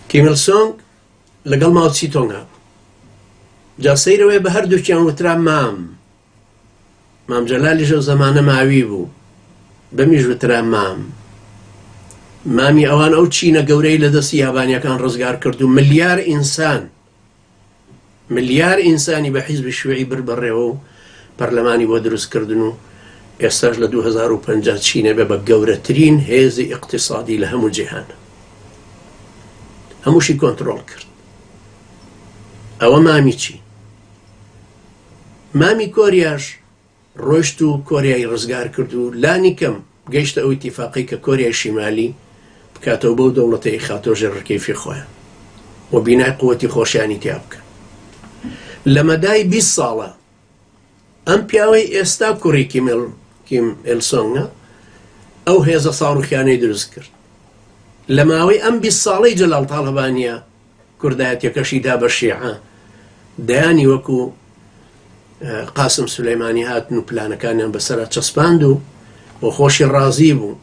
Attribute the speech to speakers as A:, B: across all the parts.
A: کیم ئیل سۆنگ لەگەڵ ماو چی تۆنگ هەبوو. جا سەیرەوەیە بە هەردووکیان وترا مام. مام جەلالیش ئەو زەمانە ماوی بوو. بەمیش وترا مام. مامی ئەوان ئەو چینە گەورەی لە دەستی یابانیەکان ڕزگار کرد و ملیار ئینسان ملیار ئینسانی بە حیزبی شیوعی برد بەڕێوە و پەرلەمانی بۆ دروست کردن و ئێستاش لە 2050 چینە بێ بە گەورەترین هێزی ئیقتیسادی لە هەموو جیهان هەمووشی کۆنترۆڵ کرد. ئەوە مامی چی؟ مامی کۆریاش ڕۆیشت و کۆریای ڕزگار کرد و لانی کەم گەیشتە ئەو ئیتیفاقەی کە کۆریای شیمالی بکاتەوە بەو دەوڵەتەی ئیخاتۆ ژێر ڕکێفی خۆیان و بینای قوتی خۆشیانی تیا بکەن. لە مەدای 20 ساڵە ئەم پیاوەی ئێستا کوڕی کیم کیم ئێل سۆنگە ئەو هێزە ساڕوخیانەی دروست کرد. لە ماوەی ئەم 20 ساڵەی جەلال تاڵەبانیە کوردایەتیەکەشی دا بە شیعە، دەیانی وەکو قاسم سولەیمانی هاتن و پلانەکانیان بەسەرا چەسپاند و بۆ خۆشی ڕازی بوو.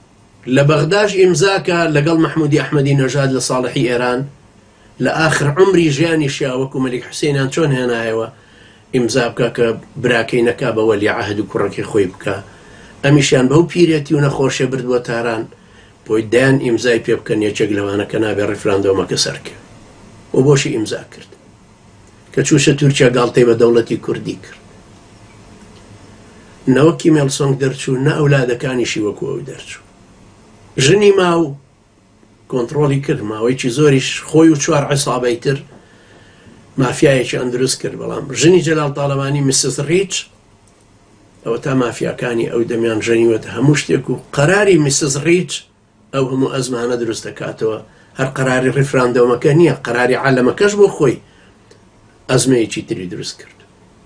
A: لە بەغداش ئیمزاکە لەگەڵ مەحمودی ئەحمەدی نەژاد لە ساڵحی ئێران لە ئاخر عومری ژیانیشیا وەکو مەلیک حوسێنیان چۆن هێنایەوە ئیمزا بکا کە براکەی نەکا بە وەلی عەهد و کوڕەکەی خۆی بکا ئەمیشیان بەو پیرێتی و نەخۆشیە برد بۆ تاران بۆی دەیان ئیمزای پێ بکەن یەکێک لەوانە کە نابێ ڕیفراندۆمەکە سەرکەوێ و بۆشی ئیمزا کرد کە چووشە تورکیا گاڵتەی بە دەوڵەتی کوردی کرد نەوەک کیم ئێل سۆنگ دەرچوو نە ئەولادەکانیشی وەکو ئەو دەرچوو ژنی ماو کۆنتڕۆڵی کرد، ماوەیەکی زۆریش خۆی و چوار عیسابەی تر مافیایەکیان دروست کرد، بەڵام ژنی جەلال تاڵەبانی مسز ڕیچ ئەوەتا مافیاکانی ئەو دەمیان ژەنیوەتە هەموو شتێک و قەراری مسز ڕیچ ئەو هەموو ئەزمانە دروست دەکاتەوە، هەر قەراری ڕیفراندۆمەکە نییە، قەراری عەلەمەکەش بۆ خۆی ئەزمەیەکی تری دروست کرد.